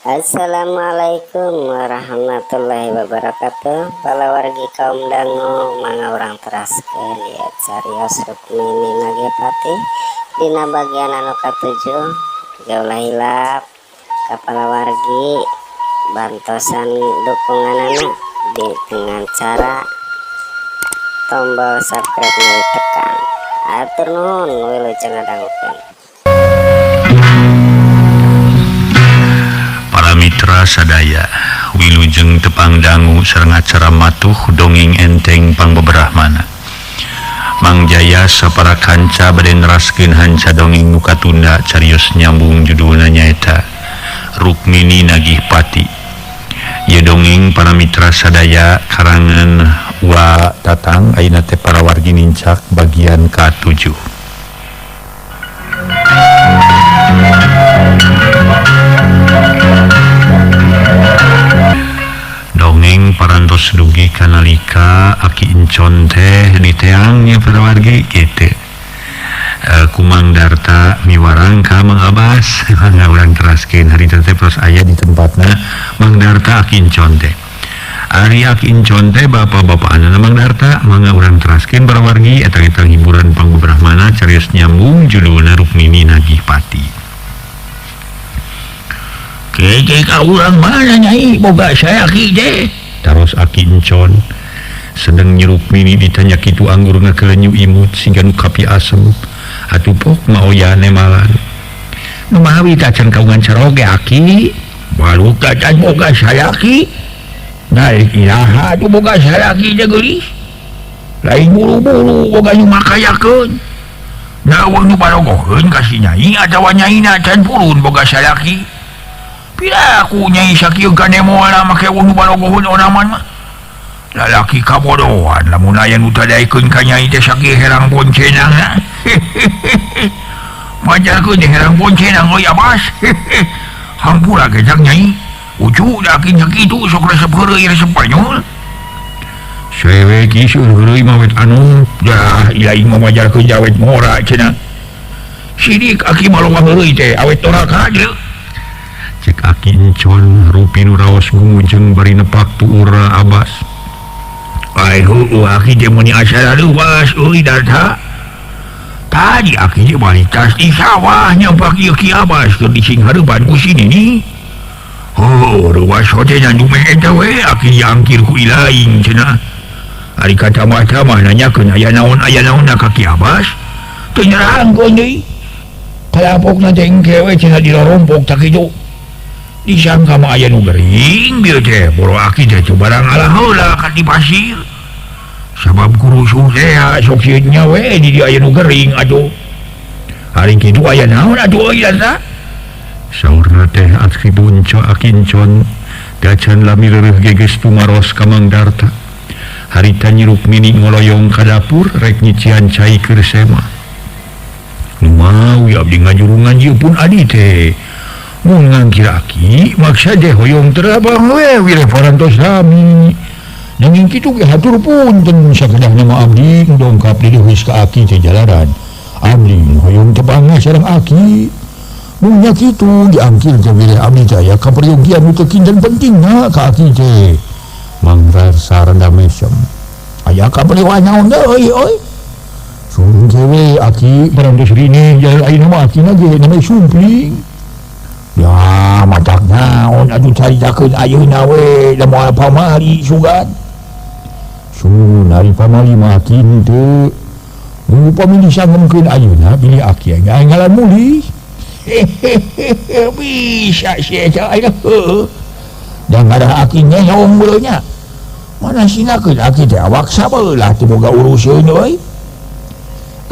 Assalamualaikum warahmatullahi wabarakatuh. Palawargi kaum dangu, mangga urang teraskeun ieu carios Rukmini Nagih Pati dina bagian anu katujuh. Ulah hilap ka palawargi bantosan dukunganana dengan cara tombol subscribe ditekan. Atur nuhun, wilujeng ngadangukeun. Para mitra sadaya, wilujeng tepang dangu sareng acara matuh dongeng enteng pangbeberahmana. Mang Jaya sapara kanca bade neraskeun hanca dongeng nu katunda, carios nyambung judulna nyaeta Rukmini Nagih Pati. Ieu dongeng, para mitra sadaya, karangan Wa Tatang. Ayeuna teh para wargi nincak bagian ka-7. Dongeng parantos dugi kanalika Aki Encon teh diteangnya, para wargi, gitu. Ku Mang Darta miwarang ka Mang Abbas. Mangga urang teraskeun, harita teh tos aya di tempatna Mang Darta, Aki Encon teh. Ari Aki Encon teh bapak-bapak Mang Darta. Mangga urang teraskeun, para wargi, eta hiburan pangbeberahmana, carios nyambung judulna Rukmini Nagih Pati. Keke ka urang mana, Nyai, boga salaki teh? Taros Aki Encon. Sedang Nyi Rukmini ditanya kitu anggur ngakelenyu imut sehingga nu kapi asem. Atuh pok maoya nemalan. Nu mawi tacan kaungan caroge, Aki. Baru tacan boga salaki. Nah, iraha atuh boga salaki teh, geulis? Lain buru-buru boga nu makayakeun. Nah, nu barogoheun ka si Nyai atawa Nyaina can purun boga salaki. Pira ku Nyai sakieu kanemola make nu barogoheun onaman mah. Lalaki kabodohan, lamun aya nu tadaekeun ka Nyai teh sakieu herang boncenangna. Majarkeun herang boncenang euy, Abas. Hampura gejang, Nyai. Ucu da aki sakitu sok resep heureuy, resep panyol. Sewe ki heureuy mah wet anu dah ilaing mah majarkeun jawet ngora cenah. Sidik aki mah loba heureuy teh awet toraka deui. Cek Aki Encon, rupi nu raos gumujeng bari nepak tuura Abbas. Ai heueuh, aki teh meuni asa leuwas euy, Darta. Tadi aki teh balik tas di sawah nyampak ieu Ki Abbas keur disinghareuban ku si Nini. Oh, ruas hote dumeh eta we aki diangkir ku ilaing cenah. Ari katamah-tamah nanyakeun aya naon ka Ki Abbas. Teu nyerangkeun deui. Kalapokna teh engke we cenah dilorompok sakitu. Disangka mah aya nu gering bieu teh, boro aki teh teu barang alah heula ka di pasir. Sabab kurusuh teh sok sieun nya we di dieu aya nu gering atuh. Hari kitu aya naon atuh euy, Darta? Saurna teh Aki Bunco, Aki Encon dacan lami reureuh geges tumaros ka Mang Darta. Harita Nyi Rukmini ngoloyong ka dapur rek nyician cai keur sema. Nu mawi abdi ngajurungan ieu pun adi teh. Mun ngangkir aki maksa deh hoyong terabang we wireh parantos lami. Nanging kitu ge hatur punten, sakedahna mah abdi dongkap di leuwis ka aki teh jalaran. Abdi hoyong tepang sareng aki. Mun nya kitu diangkir teh wireh abdi teh aya kaperyogian nu teu kinten pentingna ka aki teh. Mang Darta rada mesem. Aya kaperyogian naon deui euy? Sungguh we aki parantos rini jalan ayeuna mah aki na ge namanya sumping. Ya matak naon atuh caritakeun ayeuna we da moal pamali sugan. Sun ari pamali mah aki henteu. Upami disangemkeun ayeuna bilih aki ngalan mulih. Bisa sih eta ayeuna heueuh. Da ngadah aki nyeong beuleuna. Mana sinakeun aki teh awak sabelah teu boga uruseun euy.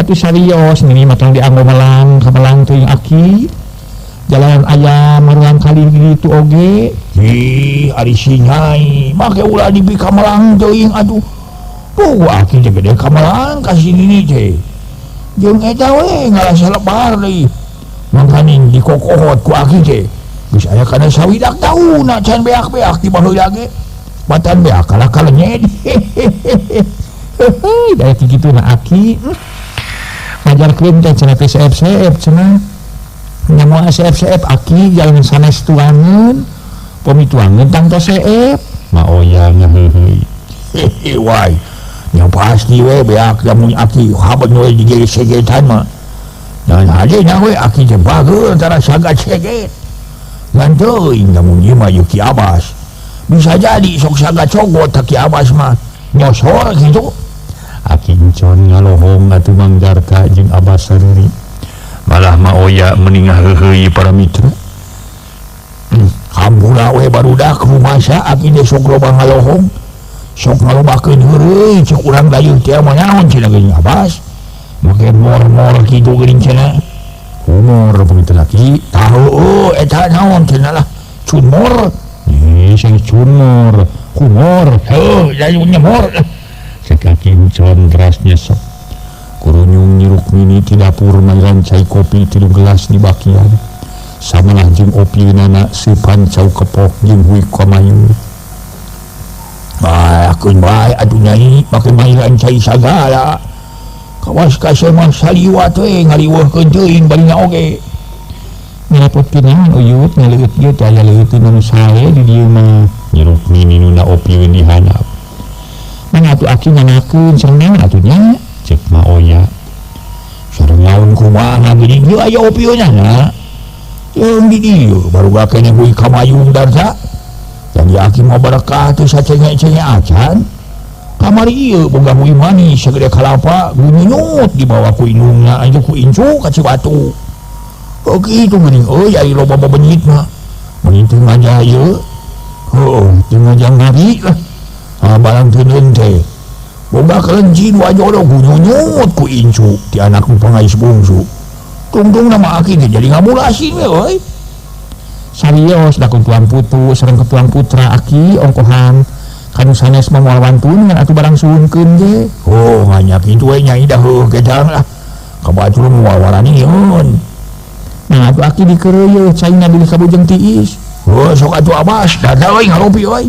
Atuh sarios nini mah tong dianggo melang kamelang teuing, aki. Jalan ayam maruang kali gitu oge. Ih, ari si Nyai make ulah dipika melang teuing atuh. Puguh aki teh gede kamelang ka si nini teh. Jeung eta we ngarasa lebar deui. Mangkaning dikokohot ku aki teh. Geus aya kana sawidak taunna can beak-beak di baheula ge. Batan beak kalah kalenyed. Hehehe, da kitu na aki. Majarkeun teh cenah teh seep-seep cenah. Nya moal seep-seep aki, jalan sanes tuangeun. Pamituangeun tangtos seep. Maoya ngaheuheuy. Hehe wae. Nya pasti we beak lamun aki haban we digere segetan mah. Dan hade nya we aki teh bageul antara sagat seget. Ngan teuing lamun ieu mah Ki Abbas. Bisa jadi sok sagat cogot Ki Abbas mah nyosor kitu. Aki Encon ngalohong atuh Mang Darta jeung Abbas sariri. Malah Maoya meningah heuheuy para mitra. Hampura we barudak rumasa aki teh sok loba ngalohong. Sok ngalobakeun heureuy cek urang dayeuh teh mah naon cenah geuning Abbas. Make mor-mor kitu geuning cenah. Humor begitu laki tahu oh eta naon cenah lah cunmor. Ih sing cunmor, humor, heuh dayeuhnya mor. Cek Aki Encon teras nyesek. Kurunyung Nyi Rukmini ti dapur mairan cai kopi 3 gelas di bakian. Samalah jeung opieunana seupan cau kepok jeung hui kamayung. Bae bae atuh nyai make mairan cai sagala. Kawas ka mah saliwat we ngaliweuhkeun teuing barinya oge. Ngarepotkeun naon uyut ngaleueut ge teh aya leueuteun nu sae di dieu mah. Nyi Rukmini nu na opieun di handap. Mangga atuh aki nganakeun sareng naon atuh nya? Cek Maoya. Sareng naon kumaha geuning ieu aya opieunana. Jeung di dieu baru gakene hui kamayung darsa. Jadi aki mah barakah teh sacenge-cenge acan. Kamari ieu boga hui manis sagede kalapa gunyunyut dibawa ku indungna aya ku incu ka Cibatu. Oh kitu geuning euy ai loba bebenyit mah. Mun teu ngajah ieu. Heuh, teu ngajah ngari lah. Ah barang teu teh. Boga kelenci dua jodoh gunyunyut ku incu ti anak nu pangais bungsu. Tungtung nama aki teh jadi ngamulasin we euy. Sarios da tuang putu sareng ketuang putra aki ongkohan kanu sanes mah moal wantun ngan atuh barang suhunkeun ge. Oh nganya kitu we nya ida heuh gedang lah. Kabatur moal waranieun. Nah atuh aki dikeureuyeut caina bilih kabujeng tiis. Heuh sok atuh Abbas dadah euy ngalopi euy.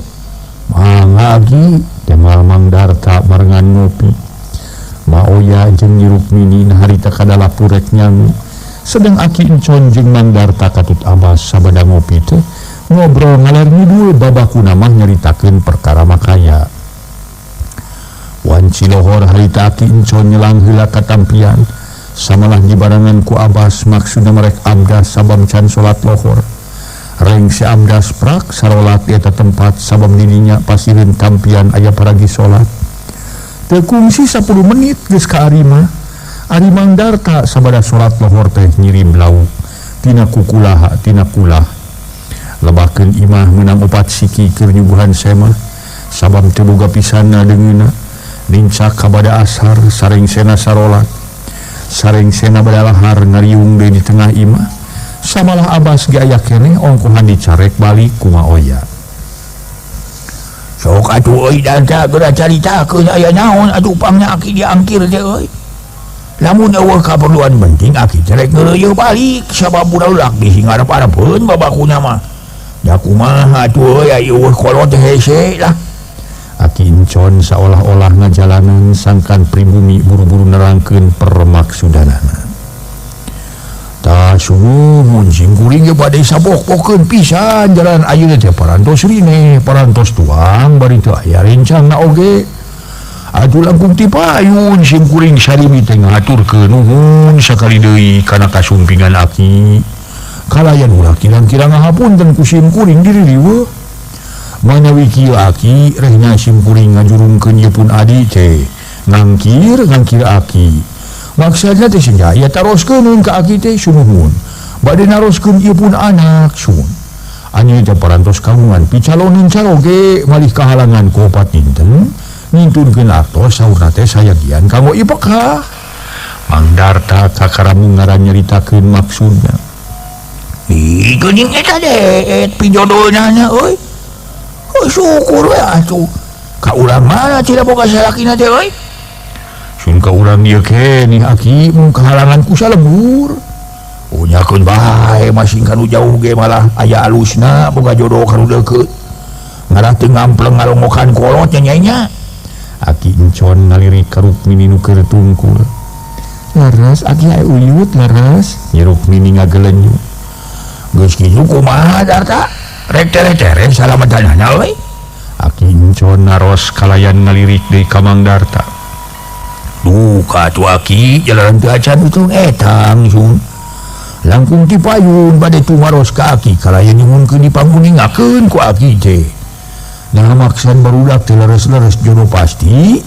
Mangga ki teh Mang Darta barengan ngopi. Maoya jeung Nyi Rukmini harita kadalapur rek nyangu. Sedang Aki Encon jeung Mang Darta katut Abbas sabada ngopi teh ngobrol ngaler ngidul babakuna mah nyaritakeun perkara makaya. Wanci lohor harita Aki Encon nyelang heula katampian samalah dibarengan ku Abbas maksudna merek abdas sabab can salat lohor. Rengse abdas prak sarolat eta tempat sabab dirinya pasireun tampian aya paragi salat. Teu kungsi 10 menit geus ka Arima. Ari Mang Darta sabada salat lohor teh ngirim lauk tina kukulaha tina kulah. Lebakeun imah meunang 4 siki keur nyuguhan semah sabab teu boga pisanna deungeunna. Nincak kabada asar sareng sena sarolat. Sareng sena badalahar ngariung deui di tengah imah. Samalah Abbas ge aya keneh ongkohan dicarek balik ku Maoya. Sok atuh euy Darta geura caritakeun aya naon atuh pangna aki diangkir teh euy. Lamun eueuh kaperluan penting aki teh rek ngeureuyeuh balik sabab budak bisi ngarep-arepeun babakuna mah. Da kumaha atuh euy aya eueuh kolot teh hese lah. Aki Encon saolah-olah ngajalanan sangkan pribumi buru-buru nerangkeun permaksudanana. Tah sungguh sing kuring ge bade sabok-bokeun pisan jalan ayeuna teh parantos rine, parantos tuang bari teu aya rencana oge. Atuh langkung ti payun sim kuring sarimi teh ngaturkeun nuhun sakali deui kana kasumpingan aki. Kalayan ulah kirang-kirang ngahapunten ku sim kuring diri riweuh. Manawi kieu aki rehna sim kuring ngajurungkeun ieu pun adi teh ngangkir ngangkir aki. Maksudna teh cenah aya taroskeun ka aki teh sumuhun. Bade naroskeun ieu pun anak sun. Anjeun teh parantos kagungan picalonin caroge malih kahalangan ku opat dinten. Nintunkeun artos saurna teh sayagian kanggo ipekah. Mang Darta kakaramu ngaran nyaritakeun maksudna. Ih geuning eta deet pijodona nya euy. Oh syukur we atuh. Ka urang mana tidak boga salakina teh euy. Sun ka urang ieu keneh aki mung kahalangan ku salembur. Oh nyakeun bae masing kanu jauh ge malah aya alusna boga jodoh kanu deukeut. Ngarah teu ngampleng ngalongokan kolot nya nyai nya. Aki Encon ngalirik ka Rukmini nu keur tungkul. Leres aki aya uyut leres. Nyi Rukmini ngagelenyu. Geus kitu kumaha Darta? Rek tere-tere salamatanana euy. Aki Encon naros kalayan ngalirik deui ka Mang Darta. Duka atuh aki jalaran teu acan utung etang sun. Langkung ti payun bade tumaros ka aki kalayan nyuhunkeun dipanguningakeun ku aki teh. Nah maksan barudak teh leres-leres jodoh pasti.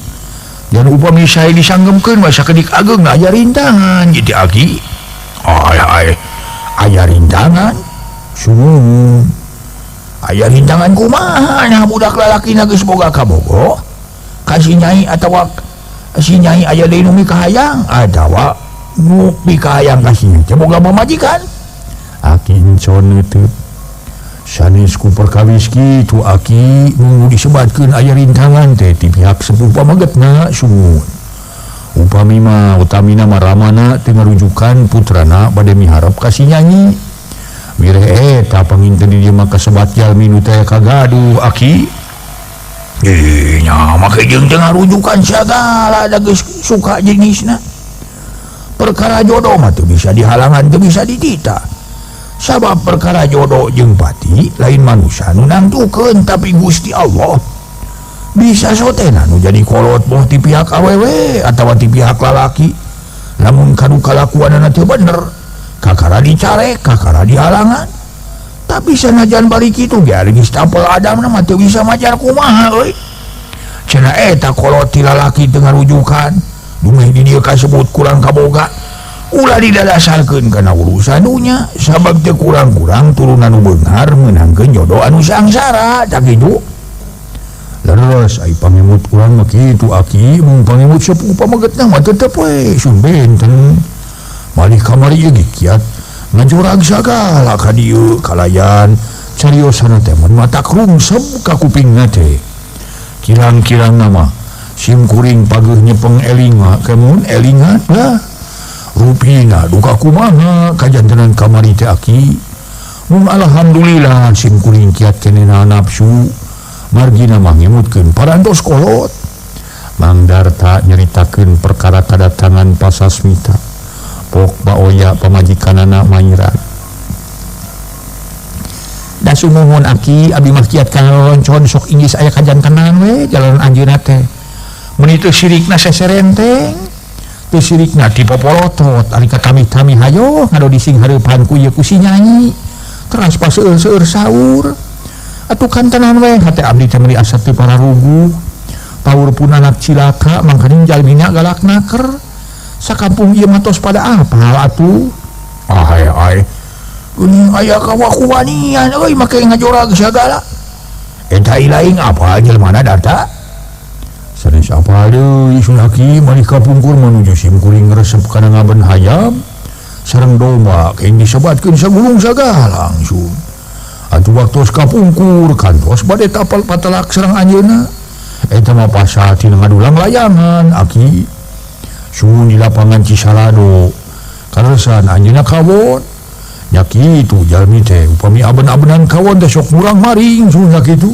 Dan upami sae disanggemkeun mah sakedik ageung aya rintangan gitu aki. Ay ay aya rintangan. Sungguh aya rintangan kumaha nah budak lalakina geus boga kabogoh. Ka si nyai atawa si nyai aya deui nu mikahayang atawa nu mikahayang ka si nyai teh boga pamajikan. Aki Encon teu sanes ku perkawis kitu aki nu disebatkeun aya rintangan teh ti pihak sepuh pamegetna sungguh. Upami mah utamina mah ramana teu ngarujukan putrana bade miharep ka si nyanyi. Wireh eta panginten di dieu mah kasebat jalmi nu teh kagaduh aki. Nya make jeung teu ngarujukan sagala da geus suka jenisna. Perkara jodoh mah teu bisa dihalangan teu bisa ditita. Sabab perkara jodoh jeung pati lain manusia nu nangtukeun tapi Gusti Allah. Bisa sotena nu jadi kolot boh ti pihak awewe atawa ti pihak lalaki. Lamun kanu kalakuanana teu bener, kakara dicarek, kakara dihalangan. Tapi sanajan bari kitu ge ari geus tapel adamna mah teu bisa majar kumaha euy. Cenah eta kolot ti lalaki teu ngarujukan, dumeh di dieu kasebut kurang kaboga. Ulah didadasarkeun kana urusan dunya sabab teu kurang-kurang turunan nu beunghar meunangkeun jodoh anu sangsara tah kitu. Leres ai pangemut urang mah kitu aki mung pangemut sepuh pamegetna mah tetep we sun benten. Malih kamari ieu ge kiat ngajorag sagala ka dieu kalayan cariosana teh mun mata krungsem ka kupingna teh. Kirang-kirangna mah sim kuring pageuh nyepeng elinga kemun elingan lah. Rupina duka kumaha kajantenan kamari teh aki. Mung alhamdulillah sim kuring kiat kenena nafsu margina mah ngemutkeun parantos kolot. Mang Darta nyaritakeun perkara kadatangan Pasasmita. Pok baoya pamajikanana Maira. Da sumuhun aki abi mah kiat kana loloncon sok inggis aya kajantenan we jalan anjeunna teh. Meuni teu sirikna seserenteng. Teu sirikna dipopolotot ari ka kami-kami hayo ngado dising hareupan ku ieu ku si nyanyi. Teras paseueur-seueur saur. Atuh kantenan we hate abdi teh meuni asa teu pararuguh. Paur pun anak cilaka mangkaning jalmina galak naker. Sakampung ieu mah tos pada apal atuh. Ay ay. Geuning aya kawakuanian euy make ngajorag sagala. Eta ilaing apa jelmana Darta? Sanes apal deui sun aki malih kapungkur manuju sim kuring resep kana ngaben hayam sareng domba keing disebatkeun sagulung sagala langsung. Atuh waktos kapungkur kantos bade tapal patelak sareng anjeunna. Eta mah pasal tina ngadulang layangan aki. Sun di lapangan Cisalado kaleresan anjeunna kawon. Nya kitu jalmi teh upami aben-abenan kawon teh sok murang maring sun nya kitu.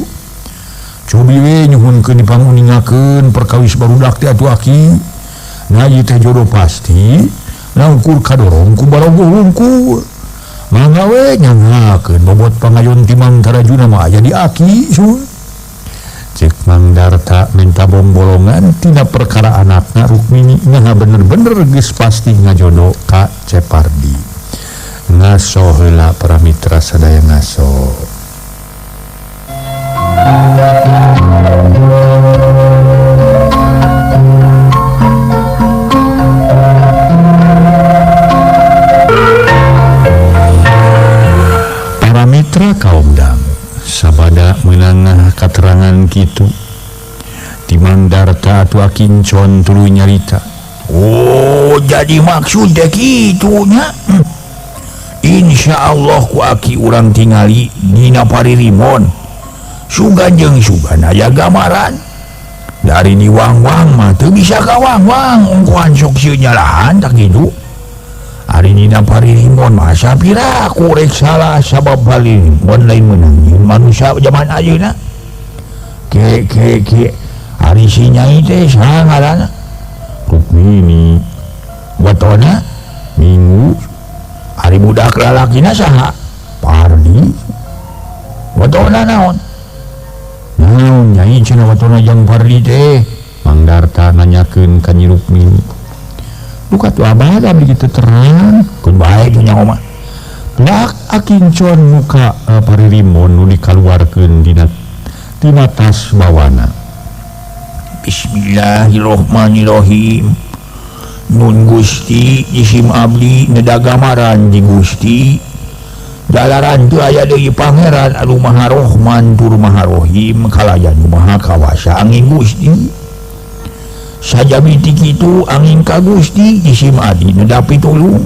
Cobi we nyuhunkeun dipanguningakeun perkawis barudak teh atuh aki. Ngaji teh jodoh pasti naukur kadorong ku barogoh hungkul. Mangga we nyangakeun bobot pangayon ti Mang Tarajuna mah aya di aki sun. Cek Mang Darta minta bombolongan tina perkara anakna Rukmini nah bener-bener geus pasti ngajodoh ka Cepardi. Ngaso heula para mitra sadaya ngaso. Para mitra kaum dangu sabada meunang katerangan kitu ti Mang Darta atuh Akincon tuluy nyarita. Oh, jadi maksud teh kitu nya. Insya Allah ku aki urang tingali dina paririmon. Sugan jeung sugan aya gamaran. Dari ni wang-wang mah teu bisa ka wang-wang ungkuhan sok sieun nyalahan tak kitu. Ari dina paririmon mah sapira ku rek salah sabab paririmon lain meunang nyieun manusia zaman ayeuna. Ke ke ke ari si nyai teh saha ngaranna? Rukmini. Watona Minggu. Ari budak lalakina saha? Pardi. Watona naon? Naon nyai cenah watona jang Pardi teh? Mang Darta nanyakeun ka Nyi Rukmini. Duka tuh abah abdi kitu terang. Keun bae teh nyaho mah. Plak Aki Encon muka paririmon nu dikaluarkeun dina tas bawana. Bismillahirrahmanirrahim. Nun Gusti jisim abdi nedagamaran di Gusti. Dalaran teu aya deui pangeran anu Maha Rohman tur Maha Rohim kalayan nu Maha Kawasa angin Gusti. Sajami ti kitu angin ka Gusti jisim abdi neda pitulung.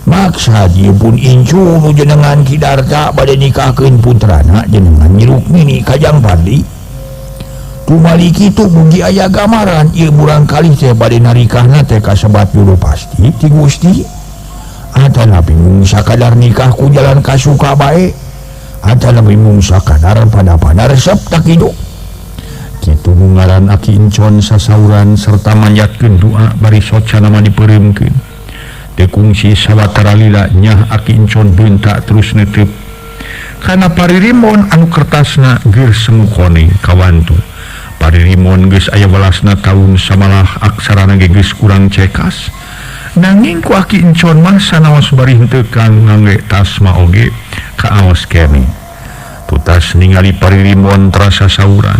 Maksa dia pun incu nu jenengan Ki Darta bade nikahkeun putrana jenengan Nyi Rukmini ka Jang Pardi. Tumali kitu mugi aya gamaran ieu murangkalih teh bade narikahna teh kasebat juru pasti ti Gusti. Atanapi mung sakadar nikah ku jalan kasuka bae, atanapi mung sakadar pada-pada resep tak hidup. Kitu ngaran Aki Encon sasauran serta manjatkeun doa bari socana mah dipeureumkeun. Teu kungsi sawatara lila nyah Aki Encon beunta terus neuteub kana paririmon anu kertasna geus semu koneng kawantu. Paririmon geus aya welasna taun samalah aksarana ge geus kurang cekas. Nanging ku Aki Encon mah sanaos bari henteu kang ngangge tas mah oge kaaos keneh. Tutas ningali paririmon terasa sauran.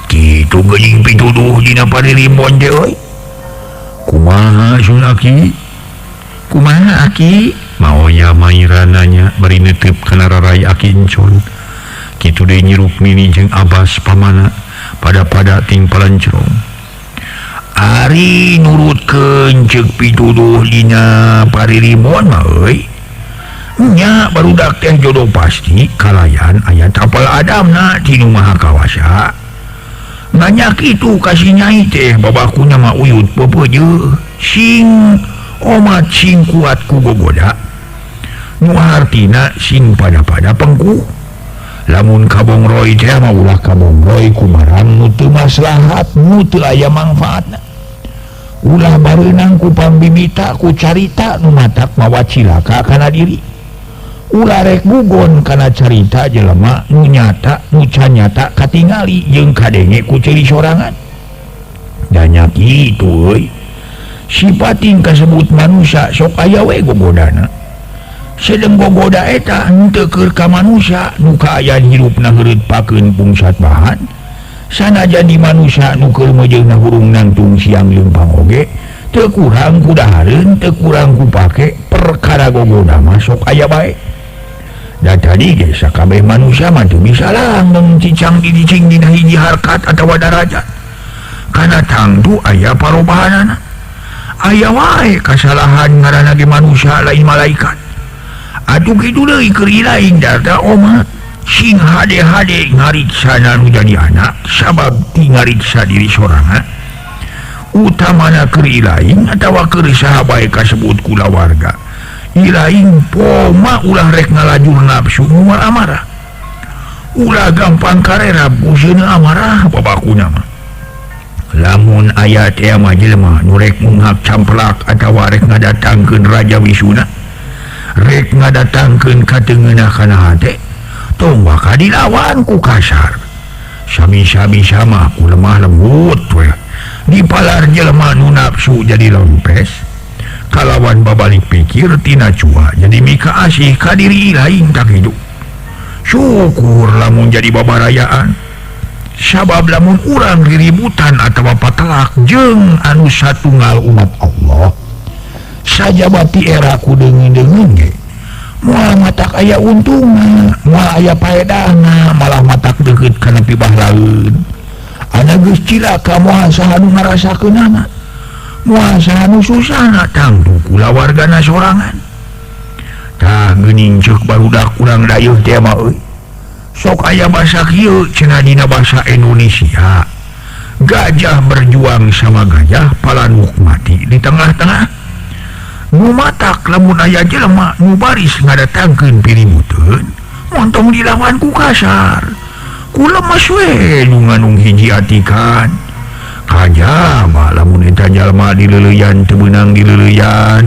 Kitu geuning pituduh dina paririmon teh euy. Kumaha sun Aki? Kumaha Aki? Maoya Maira nanya bari neuteub kana rarai Aki Encon. Kitu deui Nyi Rukmini jeung Abbas pamana pada-pada ting palencrong. Ari nurutkeun ceuk pituduh dina paririmon mah euy. Nya barudak teh jodoh pasti kalayan aya tapal adamna ti nu Maha Kawasa. Nanya kitu ka si nyai teh babakunya mah uyut pepeujeuh sing omat sing kuat ku gogoda. Nu hartina sing pada-pada pengku. Lamun kabongroy teh mah ulah kabongroy kumarang nu teu maslahat nu teu aya mangfaatna. Ulah bareunang ku pambimita ku carita nu matak mawa cilaka kana diri. Ulah rek gugon kana carita jelema nu nyata nu canyata katingali jeung kadenge ku ceuli sorangan. Da nya kitu euy. Sipating kasebut manusia sok aya we gogodana. Sedeng gogoda eta henteu keur ka manusia nu kaayaan hirupna heureut pakeun pungsat bahan. Sanajan di manusia nu keur meujeuhna hurung nangtung siang leumpang oge teu kurang ku dahareun teu kurang ku pake perkara gogoda mah sok aya bae. Da tadi ge sakabeh manusia mah teu bisa langgeng cicang dicing dina hiji harkat atawa darajat. Kana tangtu aya parobahanana. Aya wae kasalahan ngaranna ge manusia lain malaikat. Atuh kitu deui keur lain darta omat sing hade-hade ngariksana nu jadi anak sabab ti ngariksa diri sorangan. Utamana keur ilaing atawa keur saha bae kasebut kulawarga. Ilaing poma ulah rek ngalajur nafsu moal amarah. Ulah gampang karerab ku seuneu amarah babakuna mah. Lamun aya teh mah jelema nu rek munghak camplak atawa rek ngadatangkeun raja wisuna, rek ngadatangkeun kateungeunah kana hate, tong bakal dilawan ku kasar. Sami-sami sama ku lemah lembut we. Dipalar jelema nu nafsu jadi lempes. Kalawan babalik pikir tina cua jadi mika asih ka diri lain tak hidup. Syukur lamun jadi babarayaan. Sabab lamun urang riributan atawa patelak jeung anu satunggal umat Allah. Sajabati era ku deungeun-deungeun ge moal matak aya untungna, moal aya paedahna, malah matak deukeut kana pibah laun. Ana geus cilaka moal saha nu ngarasakeunana. Moal saha nu susahna tangtu kulawargana sorangan. Tah geuning ceuk barudak urang dayeuh teh mah euy. Sok aya basa kieu cenah dina basa Indonesia. Gajah berjuang sama gajah palanuk mati di tengah-tengah. Nu matak lamun aya jelema nu baris ngadatangkeun piributeun, montong dilawan ku kasar. Ku lemes we nu nganung hiji atikan. Kajaba lamun eta jalma dileuleyan teu beunang dileuleyan,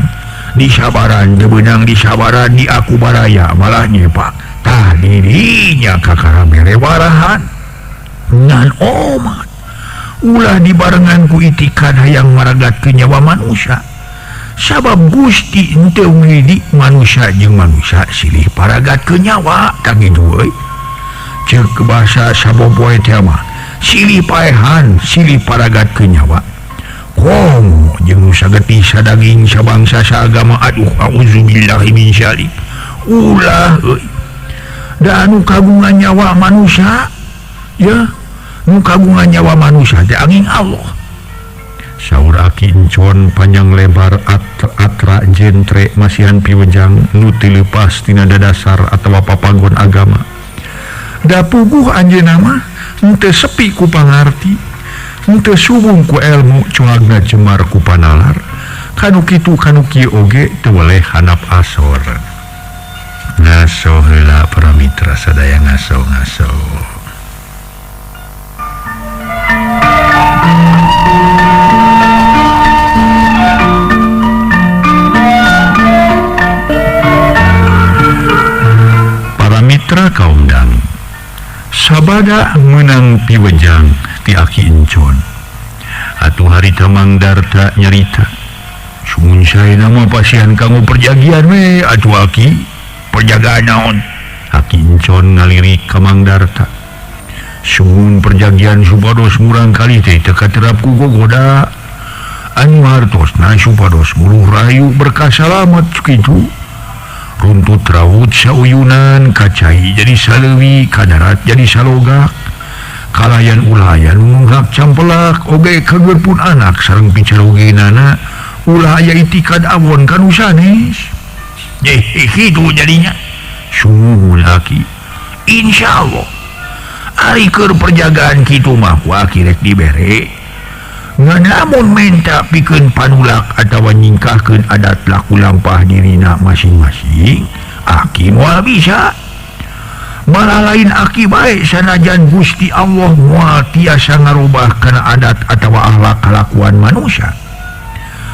disabaran teu beunang disabaran, di aku baraya malah nyepak. Tah Tah dirinya kakara mere warahan ngan omat ulah dibarengan ku itikad hayang maragatkeun nyawa manusia. Sabab Gusti henteu ngidi manusia jeung manusia silih paragatkeun nyawa tah kitu euy. Ceuk bahasa sabopoe teh mah silih paehan silih paragatkeun nyawa. Komo jeung nu sagetih sadaging sabangsa saagama aduh auzubillahi min syalik. Ulah euy. Da anu kagungan nyawa manusia ya nu kagungan nyawa manusia teh angin Allah. Saur Aki Encon panjang lebar atra jentre masihan piwejang nu teu leupas tina dadasar atawa papagon agama. Da puguh anjeunna mah henteu sepi ku pangarti, henteu subung ku elmu cuagna jemar ku panalar. Kanu kitu kanu kieu oge teu weleh hanap asor. Ngaso heula para mitra sadaya ngaso ngaso. Para mitra kaundang, sabada meunang piwejang ti Aki Encon. Atuh harita Mang Darta nyarita, "Sumun saena mah pasihan kanggo perjagian we atuh Aki." Perjagaan naon? Aki Encon ngalirik ka Mang Darta. Sumun perjagian supados murang kali teh teu katerap ku gogoda. Anu hartosna supados buluh rahayu berkah salamet kitu. Runtut raut sauyunan kacai jadi saleuwi kadarat jadi salogak. Kalayan ulayan nunghak campelak oge kager pun anak sareng picarogenana ulah aya itikad awon kanu sanes. Kitu jadinya. Sungguh laki. Insya Allah. Ari keur perjagaan kitu mah ku aki rek dibere. Ngan lamun menta pikeun panulak atawa nyingkahkeun adat laku lampah dirina masing-masing, aki moal bisa. Malah lain aki bae sanajan Gusti Allah moal tiasa ngarubah kana adat atawa akhlak kalakuan manusia.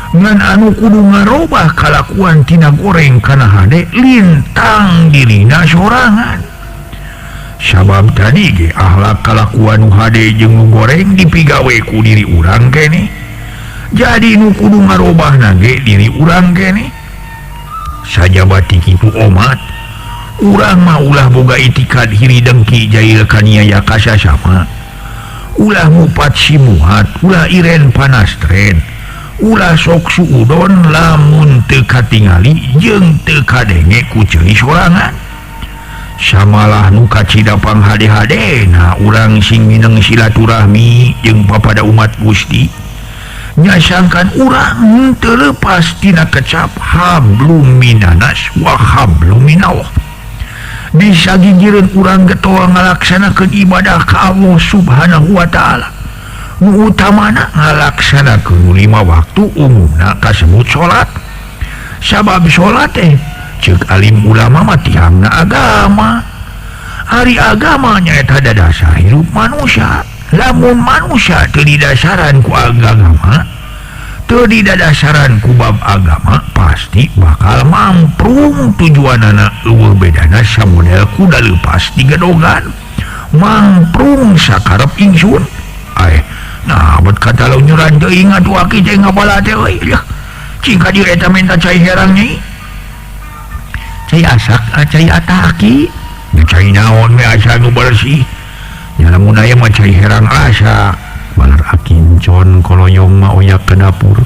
Ngan anu kudu ngarobah kalakuan tina goreng kana hade lintang dirina sorangan. Sabab tadi ge akhlak kalakuan nu hade jeung nu goreng dipigawe ku diri urang keneh. Jadi nu kudu ngarobahna ge diri urang keneh. Sajabati kitu omat, urang mah ulah boga itikad hiri dengki jail kaniaya kasasama. Ulah ngupat simuhat, ulah iren panastren. Ulah sok suudon lamun teu katingali jeung teu kadenge ku ceuli sorangan. Samalah nu kacida panghade-hadena urang sing mineng silaturahmi jeung papada umat Gusti. Nyasangkan urang teu leupas tina kecap hablum minanas wa hablum minallah. Bisa gigireun urang getol ngalaksanakeun ibadah ka Allah Subhanahu wa taala. Nu utamana ngalaksanakeun 5 waktu umumna kasebut salat. Sabab salat teh ceuk alim ulama mah tiangna agama. Ari agama nyaeta dadasar hirup manusia. Lamun manusia teu didasaran ku agama, teu didadasaran ku bab agama, pasti bakal mamprung tujuanana eueuh bedana samodel kuda leupas digedogan. Mamprung sakarep ingsun. Aeh, nah bet kata lo nyuran teuing atuh aki teh ngabala teh euy. Cing ka dieu eta minta cai herang nyai. Cai asak, cai atah aki. Cai naon we asa nu bersih. Nya lamun aya mah cai herang asak. Balar Aki Encon koloyong mah oyak ke dapur.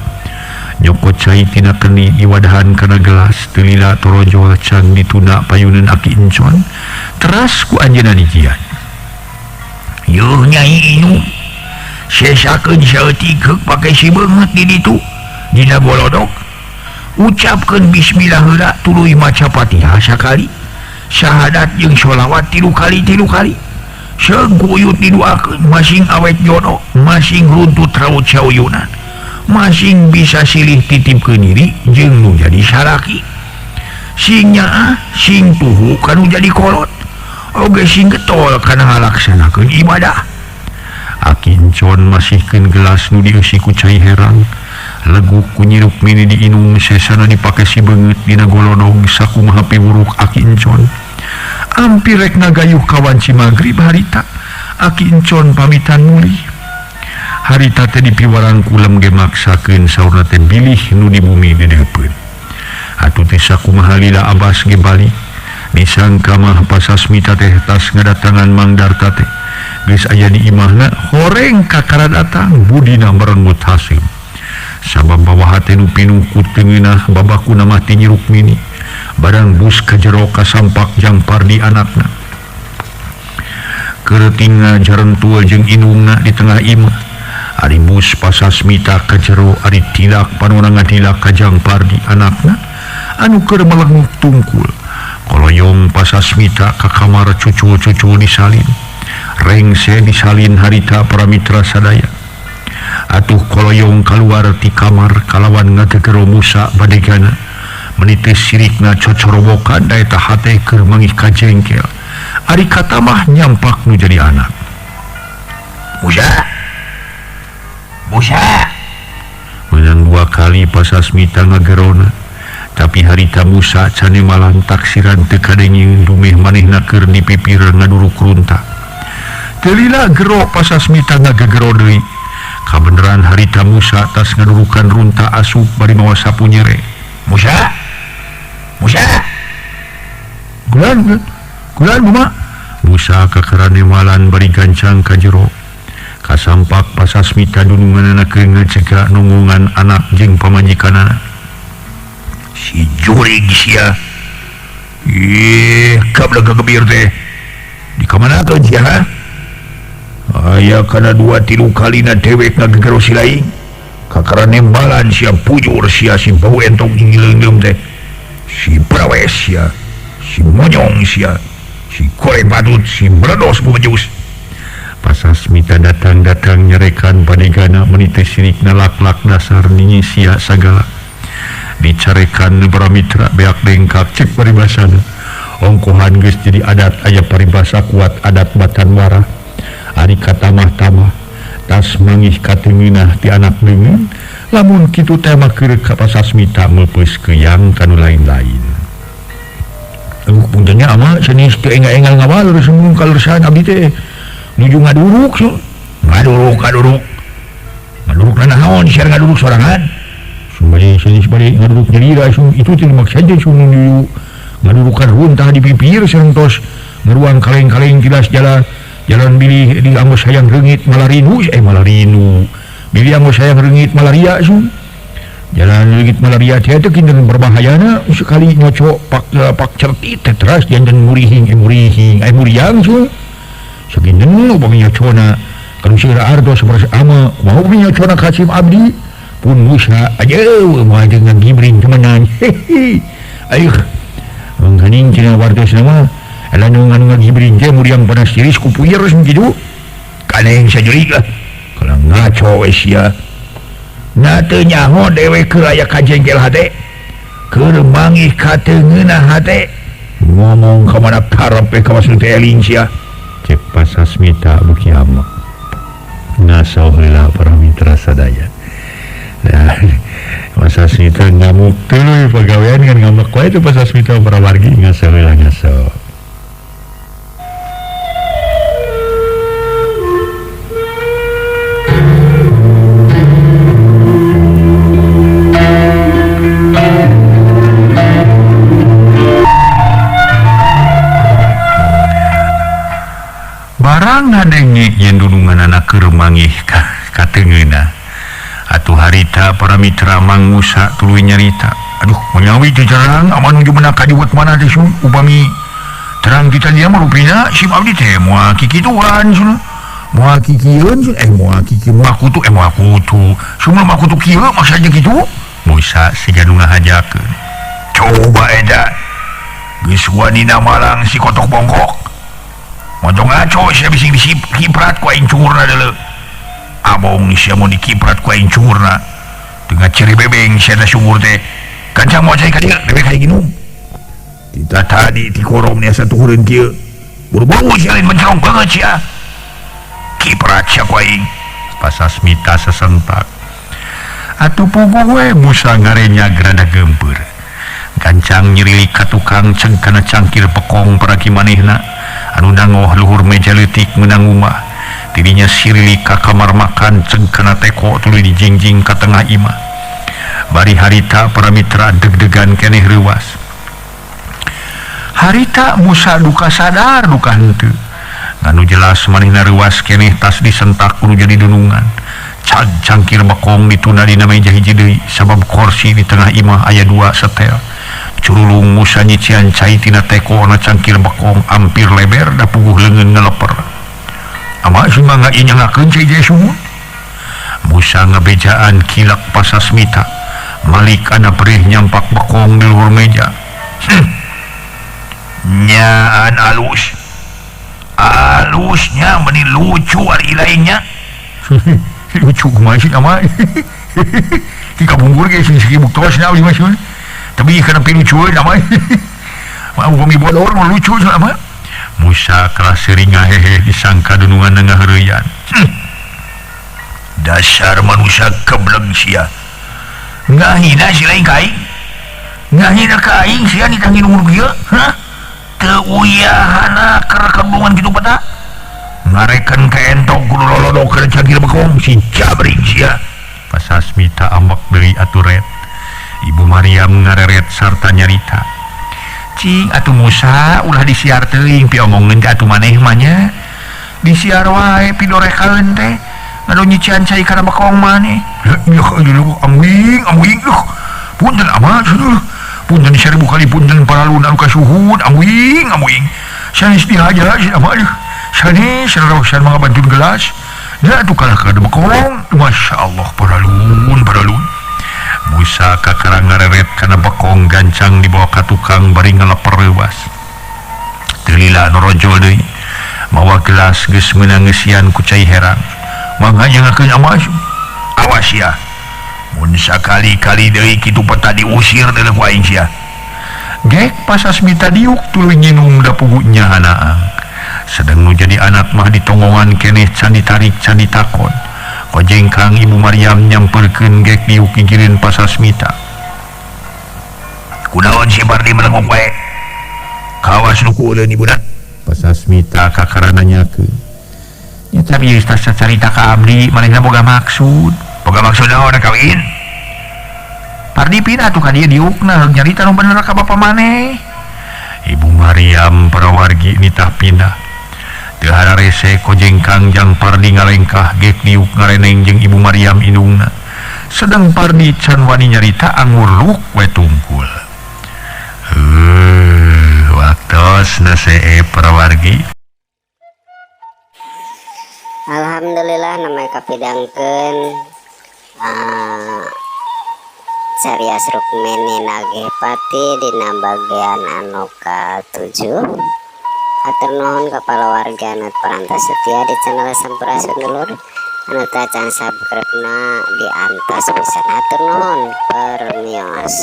Nyokot cai tina keni diwadahan kana gelas teu lila torojol can dituna payuneun Aki Encon. Teras ku anjeunna dijian. Yuh nyai inum. Sesakeun saeutik heuk pake si beungeut di ditu dina bolodok. Ucapkeun bismillah heula tuluy maca Fatihah sakali, syahadat jeung sholawat 3 kali 3 kali. Seug uyut diduakeun masing awet jodoh, masing runtut raut sauyunan, masing bisa silih titipkeun diri jeung nu jadi salaki. Sing nyaah, sing tuhu kanu jadi kolot, oge sing getol kana ngalaksanakeun ibadah. Aki Encon masihkeun gelas nu dieusi ku cai herang. Leguk ku nyirup mini diinum sesana dipake si beungeut dina golodog sakumaha piwuruk Aki Encon. Ampir rek ngagayuh kawanci magrib harita Aki Encon pamitan mulih. Harita teh dipiwarang kulem ge maksakeun saurna teh bilih nu di bumi dideupeun. Atuh teh sakumaha lila Abas ge balik. Disangka mah Pasasmita teh tas ngadatangan Mang Darta teh. Geus aya di imahna horeng kakara datang budina merenggut haseum. Sabab bawa hate nu pinuh ku tengeunah babakuna mah ti Nyi Rukmini. Barang bus ka jero kasampak Jang Pardi anakna. Keretingna jarentua jeung indungna di tengah imah. Ari bus Pasasmita ka jero ari tilak panona ngatilak ka Jang Pardi anakna anu keur melenguk tungkul. Koloyong Pasasmita ka kamar cucu-cucu disalin. Rengse disalin harita para mitra sadaya. Atuh koloyong kaluar ti kamar kalawan ngagegero Musa badegana. Menitis sirikna cocorobokan da eta hate keur mangih ka jengkel. Ari katamah nyampak nu jadi anak. Musa. Musa. Menang dua kali Pasasmita ngagerona. Tapi harita Musa cane malan taksiran teu kadenge dumeh manehna keur di pipir ngaduruk runta. Teu lila gero Pasasmita ngagegero deui. Kabeneran harita Musa tas ngadurukan runta asup bari mawa sapu nyere. Musa. Musa. Gulan, gulan mama. Musa kakarane malan bari gancang ka jero. Kasampak Pasasmita dununganana keur ngacegah nunggungan anak jeung pamajikanana. Si jurig sia. Ih, kabla kagebir teh. Di kamana sia ha? Aya kana 2-3 kalina dewek ngagegero si lain. Kakara nembalan sia pujur sia si bau entong ngileungeum teh. Si prawes sia, si monyong sia, si korek badut, si meledos bumejus. Pasasmita datang-datang nyerekan padegana menitis sirikna lak-lak dasar ninyi sia sagala. Dicarekan para mitra beak dengkak cek paribasana. Ongkohan geus jadi adat aya paribasa kuat adat batan warah. Ari katamah-tamah tas mangih katengeunah ti anak leungeun lamun kitu teh mah keur ka Pasasmita meupeus keuyang kanu lain-lain. Puntennya ama senis teu enggal-enggal ngawal sumung kalersan abdi teh nuju ngaduruk so. Ngaduruk ngaduruk. Ngaduruk nanaon siar ngaduruk sorangan. Sumari senis bari ngaduruk nyalira sum itu teh maksa teh sum nuju ngadurukan runtah di pipir sareng tos ngaruang kaleng-kaleng tilas jalan jalan bilih di anggo sayang reungit malarinu malarinu bilih anggo sayang reungit malaria sum jalan reungit malaria teh teh kinten berbahayana sekali nyocok pak certit teh teras janten murihing murihing muriang sum sakinten upami nyocona kanu sira artos sabarasa ama kumaha upami nyocona ka Sim abdi pun Musa aja moal jeung ngagibring temenan hehe ayuh mangkaning cenah wartos nama anu ngagibring teh muriang panas tiris ku puyer kitu kaneng sajurig lah kalau ngaco we sia na teu nyaho dewek keur aya kajengkel hate keur mangih kateungeunah hate ngomong ka mana karep we ka maksud teh eling sia cek Pasasmita buki ama ngasau heula para mitra sadaya. Nah, Pasasmita ngamuk tuluy pagawean kan ngamuk wae teh Pasasmita para wargi ngasau heula ngasau. Barang ngadenge yen dununganana keur mangih katengeunah. Atuh harita para mitra Mang Musa tuluy nyarita. Aduh, manyawi teh terang aman nuju meunang ka diwet mana teh sum upami terang kita dia mah rupina sim abdi teh moal kikituan sun. Moal kikieun sun moal kiki moal kutu moal kutu. Sumah moal kutu kieu maksa jeung kitu. Musa siga nu ngahajakeun. Coba eta. Geus wanina malang si kotok bongkok. Montong ngaco sia bising dikiprat ku aing cungurna deuleu. Abong sia mun dikiprat ku aing cungurna. Tengah ciri bebeng sia teh sumur teh. Kancang moal cai ka dieu bebek hayang nginum. Tita tadi ti korom nya satuhureun kieu. Buru-buru sia lain mencerong banget sia. Kiprat sia ku aing. Pasasmita sesentak. Atuh puguh we Musa ngarenya gerada gempeur. Gancang nyirilik ka tukang ceng kana cangkir pekong paragi manehna anu dangoh luhur meja leutik meunang umah. Tidinya sirilik ka kamar makan ceng kana teko tuluy dijingjing ka tengah imah. Bari harita para mitra deg-degan keneh reuwas. Harita Musa duka sadar duka henteu. Nganu jelas manehna reuwas keneh tas disentak kudu jadi dunungan. Cag cangkir bekong ditunda dina meja hiji deui sabab kursi di tengah imah aya dua setel. Curulung Musa nyician cai tina teko na cangkir bekong ampir leber da puguh leungeun ngeleper. Ama sumangga inyangakeun cai je sumut. Musa ngabejaan kilak pasasmita. Malik ana perih nyampak bekong di luhur meja. Nyaan alus. Alusnya meni lucu ari lainnya. Lucu kumaha sih ama. Ti kabungkur ge sing segi buktosna abdi mah. Tapi kana pilucueun ama. Mah upami bodor mah lucu ama. Musa kelas sering ngahehe disangka dunungan ngaheureuyan. Dasar manusia kebleng sia. Ngahina si lain ka aing. Ngahina ka aing sia nitah nginum kieu. Hah? Teu uyahana karakembungan kitu peta. Ngarekan ka entok kudu lolodok kana cangkir bekong si jabring sia. Pasasmita ambek deui aturet. Ibu Maryam ngareret sarta nyarita. Cing atuh Musa ulah disiar teuing piomongkeun teh atuh maneh mah nya. Disiar wae pidorekaeun teh. Ngadu nyician cai kana bekong maneh. Ya amuing amuing duh. Punten amat cenah. Punten 1000 kali punten paralun anu kasuhun amuing amuing. Sanes dihaja cenah mah aduh. Sanes raraosan mangga bantun gelas. Da atuh kalah ka bekong. Masyaallah paralun paralun. Musa kakara ngareret kana bekong gancang dibawa ka tukang bari ngaleper reuwas. Teu lila norojol deui. Mawa gelas geus meunang ngeusian ku cai herang. Mangga nyangakeun awas. Awas sia. Mun sakali-kali deui kitu peta diusir deui ku aing sia. Gek pasasmita diuk tuluy nyinum da pugu nyahanaang. Sedeng nu jadi anak mah ditonggongan keneh can ditarik can ditakon. Kojengkang Ibu Maryam nyamperkeun gek diuk gigireun pasasmita. Kunaon si Pardi melengok wae? Kawas nu kuuleun ibuna. Pasasmita kakara nanyakeun. Nya tapi geus tas carita ka abdi manehna boga maksud. Boga maksud naon kawin? Pardi pindah tuh ka dieu diukna nyarita nu bener ka bapa maneh. Ibu Maryam parawargi nitah pindah. Teu hararese kojengkang jang Pardi ngalengkah gek diuk ngareneng jeung Ibu Maryam indungna. Sedang Pardi can wani nyarita angurluk we tungkul. Waktosna see parawargi. Alhamdulillah namanya kapidangkeun Sarias Rukmini Nagih Pati dina bagian anu ka-7. Hatur nuhun ka palawarga anu parantos setia di channel Sampurasun Dulur. Anu tacan subscribe na diantos pisan. Hatur nuhun permios.